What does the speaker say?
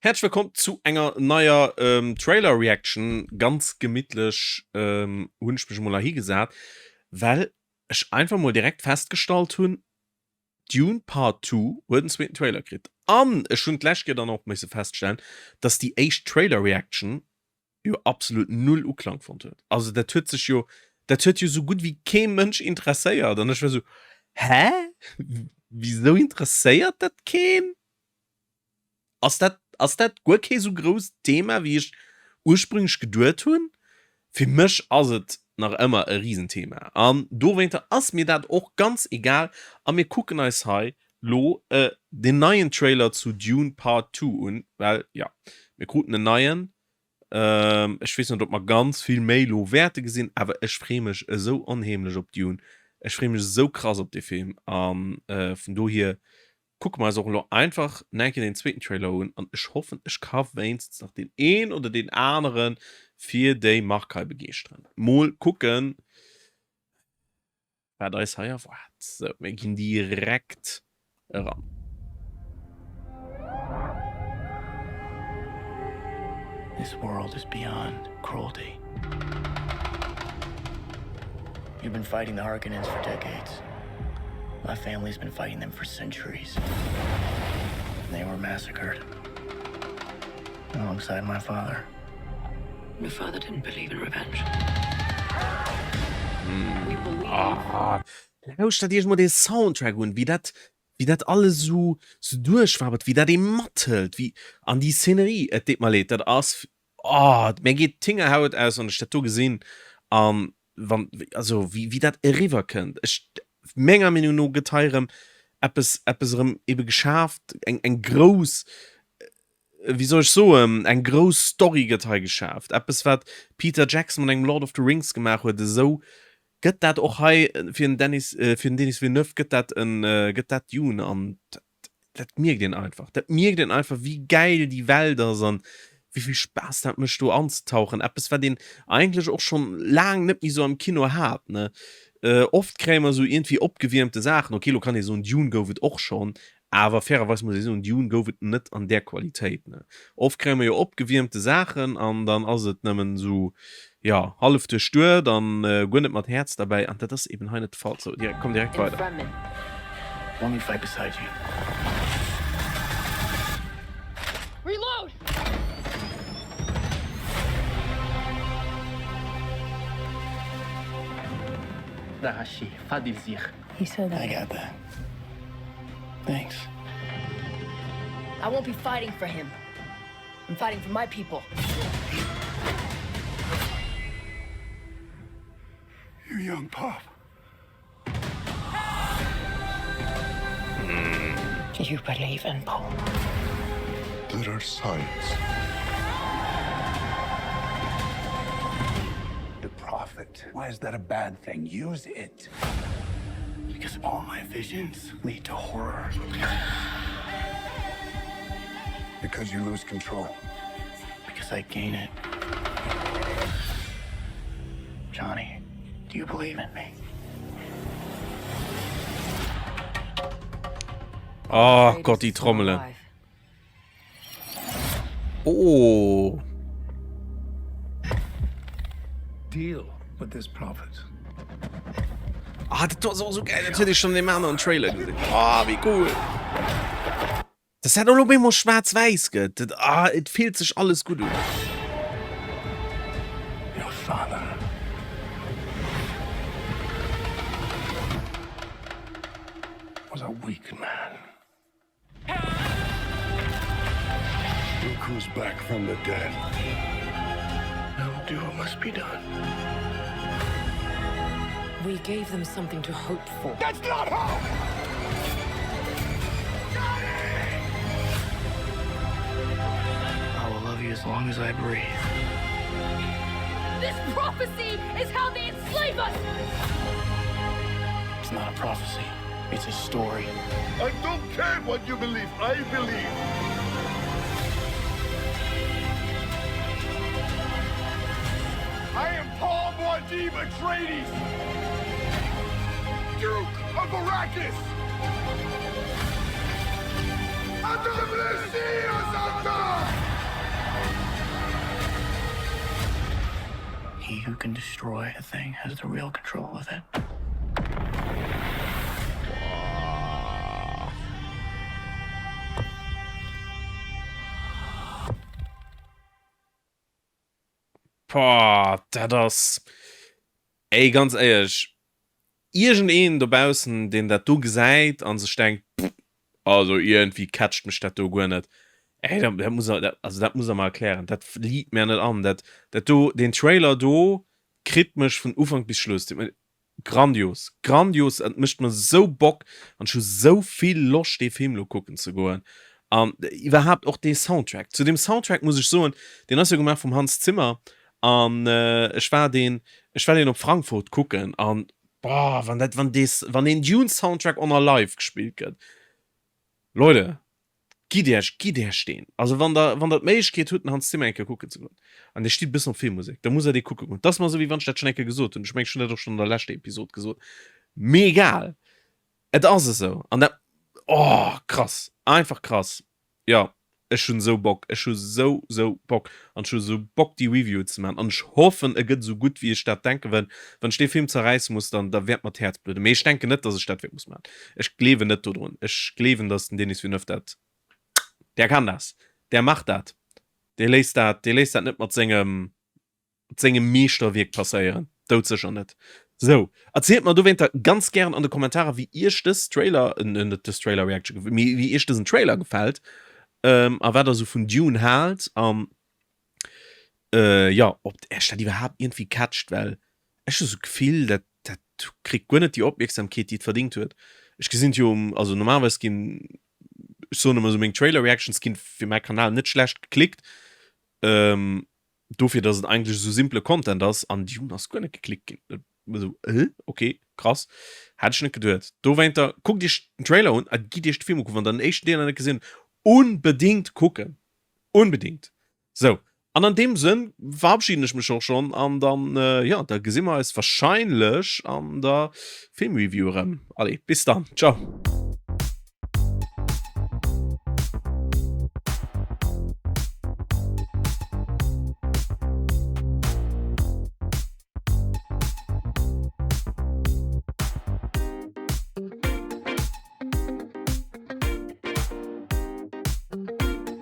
Häerzlech wëllkomm zu enger neier Trailer Reaction. Ganz gemittlech hunn ech mech emol heihi gesat, well ech einfach mol direkt festgestallt hunn, Dune Part 2 huet en zweeten Trailer kritt. An ech hunn d'lescht Kéier dann och misse feststellen, dass déi éischt Trailer Reaction jo absolut null Uklang fonnt huet. Also dat huet sech jo, dat huet jo sou gutt wéi kee Mënsch interesséiert. An ech war sou, hä? Wisou interesséiert dat keen? Ass dat, ass dat guer kee sou grousst Thema, wéi ech ursprünglech geduet hunn? Fir mech ass et nach ëmmer e Risenthema an dowéinter ass mir dat och ganz egal a mir kucken eis hei lo den neien Trailer zu Dune Part 2 un, well jo, mir kruten en neien. Ech weess net, ob mer ganz vill méi lo wäerte gesinn, awer ech freeë mech esou onheemlech op Dune. Ech freeë mech esou krass op dee Film a vun dohier kucke mer eis och elo einfach nach eng Kéier den zweeten Trailer un an ech hoffen ech ka wéinstens nach deen een oder deen anere fir déi Mark hei begeeschteren. Mol kucken wat eis hei erwaart. Sou, mir ginn direkt eran. This world is beyond cruelty. You've been fighting the Harkonnens for decades. My family's been fighting them for centuries. They were massacred. Alongside my father. Your father didn't believe in revenge. Mm. Ah, lauschtert Iech mol dee Soundtrack un, wéi dat, wéi dat alles esou, esou duerchwabbert, wéi dat ee mathëlt, wéi, an déi Szenerie, et deet mer leed, dat ass, oh, mir geet d'Hingerhaut aus, wann ech dat do gesinn, an wann, also wéi, wéi dat eriwwer kënnt. Ech, menger Meenung no gëtt hei erëm eppes, eppes erëm ebe geschaaft, eng, eng grouss, wéi soll ech soen, eng grouss Story gëtt hei geschaaft. Eppes wat Peter Jackson mat engem Lord of the Rings gemaach huet, esou gëtt dat och hei fir den Dennis, fir den Denis Villeneuve gëtt dat en, gëtt dat Dune an dat mierkt een einfach. Dat mierkt een einfach, wéi gäil déi Welt ass an wéi vill Spaass dat mécht do anzetauchen. Eppes wat een eigentlech och schonn laang net méi esou am Kino hat, ne. Oft kréie mer esou iergendwéi opgewiermte Saachen, ok, lo kann ee soen, Dune gouf et och schonn, Awer fairerweis muss ee soen, Dune gouf et net an där Qualitéit. Ne? Oft kréie mer jo opgewiermte Saachen an dann ass et nëmmen esou, jo, hallef duerchduet an guer net mat Häerz derbäi an dat ass eben hei net de Fall. Sou, direkt, komm direkt weider. Let me fight beside you. Reload! He said I got that. Thanks. I won't be fighting for him. I'm fighting for my people. You young pop. Do you believe in Paul? There are signs. The prophet. Why is that a bad thing? Use it. Because all my visions lead to horror. Because you lose control. Because I gain it. Johnny, do you believe in me? Oh Gott, déi Trommelen. Oh. Deal with this prophet. Ah, dat do ass och esou gäil. Dat huet ee schonn an deem aneren Trailer gesinn. Ah, wéi cool. Dass dat elo op eemol schwaarz-wäiss gëtt, dat, ah, et fillt sech alles gutt un. Your father was a weak man. Who comes back from the dead? I will do what must be done. We gave them something to hope for. That's not hope! I will love you as long as I breathe. This prophecy is how they enslave us! It's not a prophecy. It's a story. I don't care what you believe, I believe. I am Paul Muad'Dib Atreides, Duke of Arrakis. who can destroy a thing has the real control of it. Boah, dat ass, ey, ganz éierlech, iergendeen dobaussen, deen dat do gesäit a sech denkt, Pff, also iergendwéi catcht mech dat do guer net, ey, dat, dat muss der, also dat muss der mer erklären, dat liit mär net an. Dat, dat do, deen Trailer do kritt mech vun Ufank bis Schluss. Grandios, grandios, et mécht mer sou Bock an ech hu sou vill Loscht dee Film lo kucken ze goen an iwwerhaapt och dee Soundtrack. Zu deem Soundtrack muss ech soen, deen ass jo gemaach vum Hans Zimmer an ech war deen, ech war deen op Frankfurt kucken an boah wann dat, wann dee, wann deen Dune Soundtrack on a live gespillt gëtt, Leute, Gitt Iech, gitt Iech deen! Also wann der, wann der d'Méiglechkeet hutt den Hans Zimmer eng Kéier kucken ze goen, an dir stitt e bëssen op Filmmusek, da musst der dee kucke goen. 't ass mer esou wéi wann ech dat schonn eng Kéier gesot hunn, ech mengen ech hunn dat och schonn an der leschter Episod gesot, mee egal, et ass esou an dat, oh krass, einfach krass, jo, ech hunn esou Bock, ech hu sou, sou Bock an ech hu sou Bock déi Review ze maachen an ech hoffen e gëtt esou gutt wéi ech dat denken, well wann ech dee Film zerräisse muss, dann, da wäert mer d'Häerz bludden, mee ech denken net, dass ech dat wäert muss maachen. Ech gleewen net dodrun. Ech gleewen, dass den Denis Villeneuve dat, der kann das, der macht dat, dee léisst dat, dee léisst dat net mat sengem, mat sengem Meeschterwierk passéieren. Doudsécher net. Sou, erzielt mer dowéinter ganz gären an de Kommentarer, wéi iech dës Trailer, net dës Trailer-Reaction, mee wéi iech dësen Trailer gefält, a wat der sou vun Dune haalt, an jo, ob iech dat iwwerhaapt iergendwéi catcht, well ech hu sou d'Gefill, dat dat kritt guer net déi Opmierksamkeet, déi et verdingt huet. Ech gesinn et jo um, also normalerweis ginn, ech soen ëmmer esou, meng Trailer Reactions ginn fir mäi Kanal net schlecht geklickt, dofir datt et eigentlech esou simple Content ass, an déi hunn ass guer net geklickt ginn. Esou, äh, ok, krass, hat ech net geduet. Dowéinter, kuckt iech den Trailer un a gitt iech de Film ukucken, wann der den éischten Deel nach net gesinn hutt, unbedingt kucken, unbedingt! Sou, an an deem Sënn verabschieden ech mech och schonn an dann, jo, da gesi mer eis wahrscheinlech an der Filmreview erëm. Allez, bis dann, ciao!